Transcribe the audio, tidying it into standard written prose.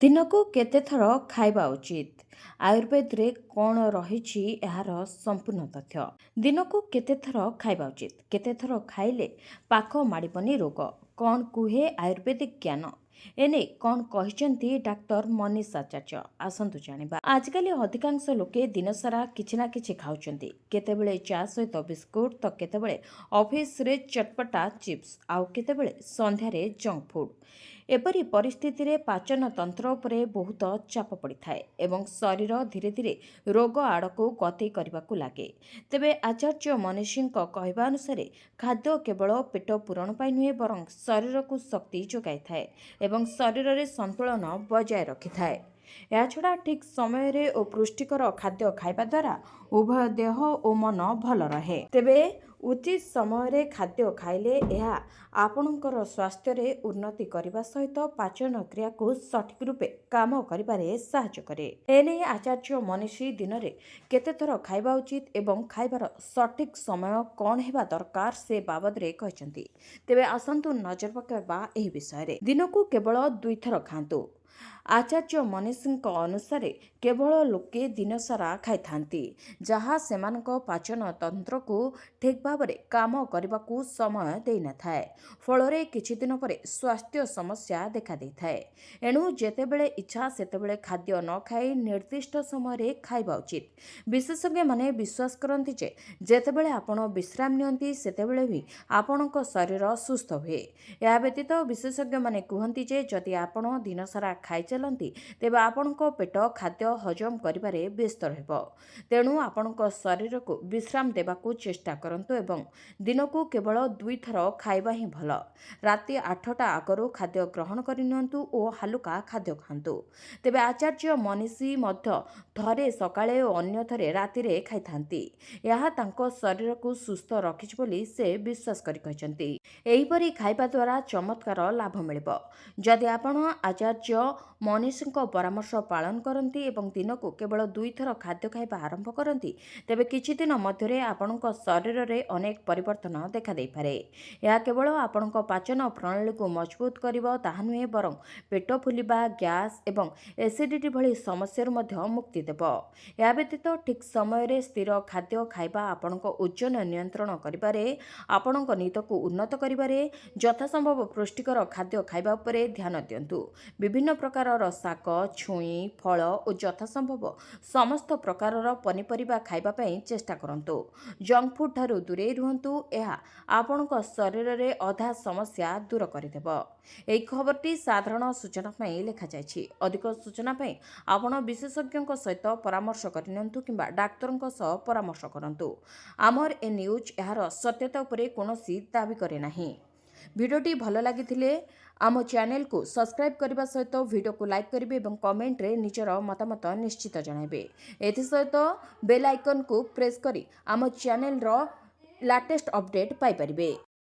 ଦିନକୁ କେତେଥର ଖାଇବା ଉଚିତ? ଆୟୁର୍ବେଦରେ କ'ଣ ରହିଛି ଏହାର ସମ୍ପୂର୍ଣ୍ଣ ତଥ୍ୟ? ଦିନକୁ କେତେଥର ଖାଇବା ଉଚିତ? କେତେଥର ଖାଇଲେ ପାଖ ମାଡ଼ିବନି ରୋଗ? କ'ଣ କୁହେ ଆୟୁର୍ବେଦିକ ଜ୍ଞାନ? ଏନେଇ କ'ଣ କହିଛନ୍ତି ଡାକ୍ତର ମନୀଷ ଆଚାର୍ଯ୍ୟ, ଆସନ୍ତୁ ଜାଣିବା। ଆଜିକାଲି ଅଧିକାଂଶ ଲୋକେ ଦିନସାରା କିଛି ନା କିଛି ଖାଉଛନ୍ତି। କେତେବେଳେ ଚା ସହିତ ବିସ୍କୁଟ ତ କେତେବେଳେ ଅଫିସରେ ଚଟପଟା ଚିପ୍ସ, ଆଉ କେତେବେଳେ ସନ୍ଧ୍ୟାରେ ଜଙ୍କ ଫୁଡ୍। ଏପରି ପରିସ୍ଥିତିରେ ପାଚନ ତନ୍ତ୍ର ଉପରେ ବହୁତ ଚାପ ପଡ଼ିଥାଏ ଏବଂ ଶରୀର ଧୀରେ ଧୀରେ ରୋଗ ଆଡ଼କୁ ଗତି କରିବାକୁ ଲାଗେ। ତେବେ ଆଚାର୍ଯ୍ୟ ମନୀଷୀଙ୍କ କହିବା ଅନୁସାରେ, ଖାଦ୍ୟ କେବଳ ପେଟ ପୂରଣ ପାଇଁ ନୁହେଁ, ବରଂ ଶରୀରକୁ ଶକ୍ତି ଯୋଗାଇଥାଏ ଏବଂ ଶରୀରରେ ସନ୍ତୁଳନ ବଜାୟ ରଖିଥାଏ। ଏହାଛଡ଼ା ଠିକ୍ ସମୟରେ ଓ ପୁଷ୍ଟିକର ଖାଦ୍ୟ ଖାଇବା ଦ୍ୱାରା ଉଭୟ ଦେହ ଓ ମନ ଭଲ ରହେ। ତେବେ ଉଚିତ ସମୟରେ ଖାଦ୍ୟ ଖାଇଲେ ଏହା ଆପଣଙ୍କର ସ୍ୱାସ୍ଥ୍ୟରେ ଉନ୍ନତି କରିବା ସହିତ ପାଚନ କ୍ରିୟାକୁ ସଠିକ୍ ରୂପେ କାମ କରିବାରେ ସାହାଯ୍ୟ କରେ। ଏନେଇ ଆଚାର୍ଯ୍ୟ ମନୀଷୀ ଦିନରେ କେତେଥର ଖାଇବା ଉଚିତ ଏବଂ ଖାଇବାର ସଠିକ୍ ସମୟ କ'ଣ ହେବା ଦରକାର, ସେ ବାବଦରେ କହିଛନ୍ତି। ତେବେ ଆସନ୍ତୁ ନଜର ପକାଇବା ଏହି ବିଷୟରେ। ଦିନକୁ କେବଳ ଦୁଇଥର ଖାଆନ୍ତୁ। ଆଚାର୍ଯ୍ୟ ମନୀଷଙ୍କ ଅନୁସାରେ, କେବଳ ଲୋକେ ଦିନସାରା ଖାଇଥାନ୍ତି, ଯାହା ସେମାନଙ୍କ ପାଚନ ତନ୍ତ୍ରକୁ ଠିକ୍ ଭାବରେ କାମ କରିବାକୁ ସମୟ ଦେଇନଥାଏ। ଫଳରେ କିଛି ଦିନ ପରେ ସ୍ୱାସ୍ଥ୍ୟ ସମସ୍ୟା ଦେଖାଦେଇଥାଏ। ଏଣୁ ଯେତେବେଳେ ଇଚ୍ଛା ସେତେବେଳେ ଖାଦ୍ୟ ନ ଖାଇ ନିର୍ଦ୍ଦିଷ୍ଟ ସମୟରେ ଖାଇବା ଉଚିତ। ବିଶେଷଜ୍ଞମାନେ ବିଶ୍ୱାସ କରନ୍ତି ଯେ ଯେତେବେଳେ ଆପଣ ବିଶ୍ରାମ ନିଅନ୍ତି, ସେତେବେଳେ ବି ଆପଣଙ୍କ ଶରୀର ସୁସ୍ଥ ହୁଏ। ଏହା ବ୍ୟତୀତ ବିଶେଷଜ୍ଞମାନେ କୁହନ୍ତି ଯେ ଯଦି ଆପଣ ଦିନସାରା ଖାଇ ଚାଲନ୍ତି, ତେବେ ଆପଣଙ୍କ ପେଟ ଖାଦ୍ୟ ହଜମ କରିବାରେ ବ୍ୟସ୍ତ ରହିବ। ତେଣୁ ଆପଣଙ୍କ ଶରୀରକୁ ବିଶ୍ରାମ ଦେବାକୁ ଚେଷ୍ଟା କରନ୍ତୁ ଏବଂ ଦିନକୁ କେବଳ ଦୁଇଥର ଖାଇବା ହିଁ ଭଲ। ରାତି 8ଟା ଆଗରୁ ଖାଦ୍ୟ ଗ୍ରହଣ କରିନିଅନ୍ତୁ ଓ ହାଲୁକା ଖାଦ୍ୟ ଖାଆନ୍ତୁ। ତେବେ ଆଚାର୍ଯ୍ୟ ମନୀଷୀ ମଧ୍ୟ ଥରେ ସକାଳେ ଓ ଅନ୍ୟ ଥରେ ରାତିରେ ଖାଇଥାନ୍ତି। ଏହା ତାଙ୍କ ଶରୀରକୁ ସୁସ୍ଥ ରଖିଛି ବୋଲି ସେ ବିଶ୍ୱାସ କରି କହିଛନ୍ତି। ଏହିପରି ଖାଇବା ଦ୍ୱାରା ଚମତ୍କାର ଲାଭ ମିଳିବ। ଯଦି ଆପଣ ଆଚାର୍ଯ୍ୟ ମନୀଷଙ୍କ ପରାମର୍ଶ ପାଳନ କରନ୍ତି ଏବଂ ଦିନକୁ କେବଳ ଦୁଇଥର ଖାଦ୍ୟ ଖାଇବା ଆରମ୍ଭ କରନ୍ତି, ତେବେ କିଛି ଦିନ ମଧ୍ୟରେ ଆପଣଙ୍କ ଶରୀରରେ ଅନେକ ପରିବର୍ତ୍ତନ ଦେଖାଦେଇପାରେ। ଏହା କେବଳ ଆପଣଙ୍କ ପାଚନ ପ୍ରଣାଳୀକୁ ମଜବୁତ କରିବ ତାହା ନୁହେଁ, ବରଂ ପେଟ ଫୁଲିବା, ଗ୍ୟାସ୍ ଏବଂ ଏସିଡିଟି ଭଳି ସମସ୍ୟାରୁ ମଧ୍ୟ ମୁକ୍ତି ଦେବ। ଏହା ବ୍ୟତୀତ ଠିକ୍ ସମୟରେ ସ୍ଥିର ଖାଦ୍ୟ ଖାଇବା ଆପଣଙ୍କ ଓଜନ ନିୟନ୍ତ୍ରଣ କରିବାରେ, ଆପଣଙ୍କ ନିଦକୁ ଉନ୍ନତ କରିବାରେ, ଯଥାସମ୍ଭବ ପୁଷ୍ଟିକର ଖାଦ୍ୟ ଖାଇବା ଉପରେ ଧ୍ୟାନ ଦିଅନ୍ତୁ। ବିଭିନ୍ନ ପ୍ରକାରର ଶାଗ, ଛୁଇଁ, ଫଳ ଓ ଯଥାସମ୍ଭବ ସମସ୍ତ ପ୍ରକାରର ପନିପରିବା ଖାଇବା ପାଇଁ ଚେଷ୍ଟା କରନ୍ତୁ। ଜଙ୍କ ଫୁଡ୍ ଠାରୁ ଦୂରେଇ ରୁହନ୍ତୁ। ଏହା ଆପଣଙ୍କ ଶରୀରରେ ଅଧା ସମସ୍ୟା ଦୂର କରିଦେବ। ଏହି ଖବରଟି ସାଧାରଣ ସୂଚନା ପାଇଁ ଲେଖାଯାଇଛି। ଅଧିକ ସୂଚନା ପାଇଁ ଆପଣ ବିଶେଷଜ୍ଞଙ୍କ ସହିତ ପରାମର୍ଶ କରିନିଅନ୍ତୁ କିମ୍ବା ଡାକ୍ତରଙ୍କ ସହ ପରାମର୍ଶ କରନ୍ତୁ। ଆମର ଏ ନ୍ୟୁଜ୍ ଏହାର ସତ୍ୟତା ଉପରେ କୌଣସି ଦାବି କରେ ନାହିଁ। ଭିଡ଼ିଓଟି ଭଲ ଲାଗିଥିଲେ ଆମ ଚ୍ୟାନେଲକୁ ସବସ୍କ୍ରାଇବ୍ କରିବା ସହିତ ଭିଡ଼ିଓକୁ ଲାଇକ୍ କରିବେ ଏବଂ କମେଣ୍ଟରେ ନିଜର ମତାମତ ନିଶ୍ଚିତ ଜଣାଇବେ। ଏଥିସହିତ ବେଲ୍ ଆଇକନ୍କୁ ପ୍ରେସ୍ କରି ଆମ ଚ୍ୟାନେଲର ଲାଟେଷ୍ଟ ଅପଡେଟ୍ ପାଇପାରିବେ।